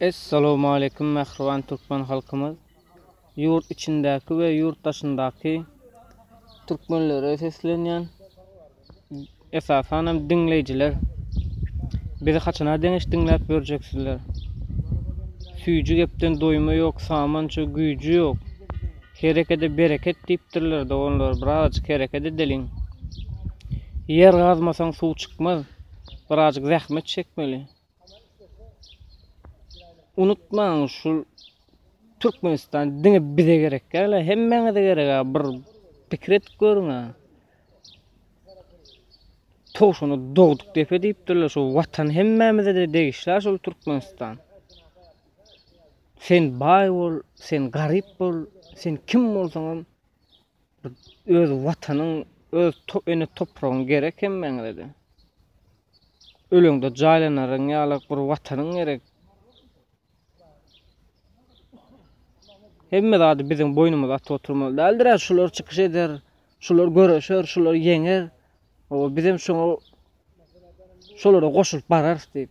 Essalowmaleýkim mähriban türkmen halkymyz! Ýurt içindäki we ýurt daşyndaky türkmenlere seslenýän, esasanam diňleýjiler! Bizi haçana deňiç diňläp ýörjeksizler? Süýji gepden doýma ýok, samança güýji ýok. Herekede bereket diýipdirler doganlar, birazajyk hereket edeliň. Ýer gazmasaň suw çykmaz, birazajyk zähmet çekmeli. Unutmaň şul Türkmenistan diňe bize gerek däl, hemmäňize gerek bir pikir edip görüň-ä. Towşana dogduk depe diýipdirler, şol watan hemmämize-de degişli şol Türkmenistan. Sen baý bol, sen garyp bol, sen kim bolsaňam öz watanyň, öz ene topragyň gerek hemmäňize-de. Öleňde jaýlanaryň ýaly bir watanyň gerek. Hemme zady biziň boýnumyza atyp oturmaly däldir-ä, şular çykyş eder, şular göreşer, şular ýeňer. Hawa, bizem şoňa şolara goşulyp bararys diýip.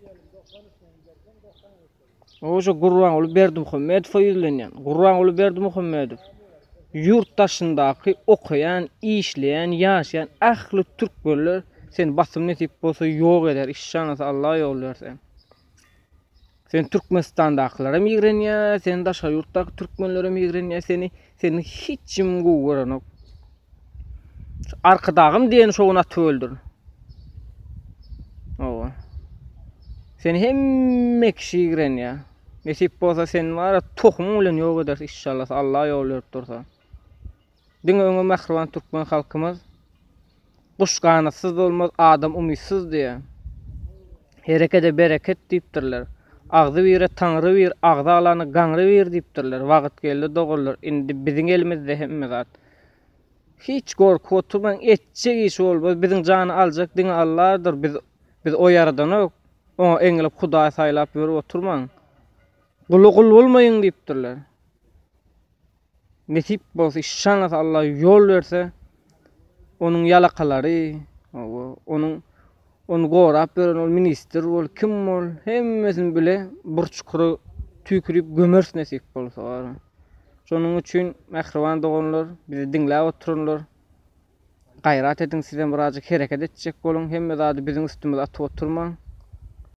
Hawa, şo Gurbanguly Berdimuhamedowa ýüzlenýän. Gurbanguly Berdimuhamedow ýurt daşyndaky okaýan, işleýän, ýaşaýan ähli türkmenler seni basym nesip bolsa ýok eder, işşanasy Allah ýol berse. Seni Türkmenistandakylaram ýigrenýär, seni daşary ýurtdaky türkmenlerem ýigrenýär, seni seni hiç kim gowy görenok. Şu Arkadagym diýeni şo gün atyp öldür. Hawa. Seni hemme kişi ýigrenýär. Nesip bolsa sen bara tohumyň bilen ýok ederis inşallah Allah ýol berip dursa. Diňe öňe mähriban türkmen halkymyz. Guş ganatsyz bolmaz, adam umytsyz diýýär. Herekede bereket diýipdirler. Agzy bire Taňry bir, agzy alana gaňry bir diýipdirler. Wagt geldi doganlar, indi biziň elimizde hemme zat. Hiç gorkup oturmaň, etjek işi bolmaz. Biziň jany aljak diňe Alladyr. Biz biz o ýaradanok. Oňa eňilip Hudaý saýlap ýörüp oturmaň. Gula gul bolmaýyň diýipdirler. Nesip bolsa işşanlasa Allah ýol berse onuň ýalakalary hawa onuň ony gorap ýören ol ministr bol kim bol hemmesini bile bir çukura tüýkürip gömeris nesip bolsa gara. Şonuň üçin mähriban doganlar bizi diňläp oturanlar gaýrat ediň sizem birazjyk hereket etjek boluň hemme zady biziň üstümize atyp oturmaň.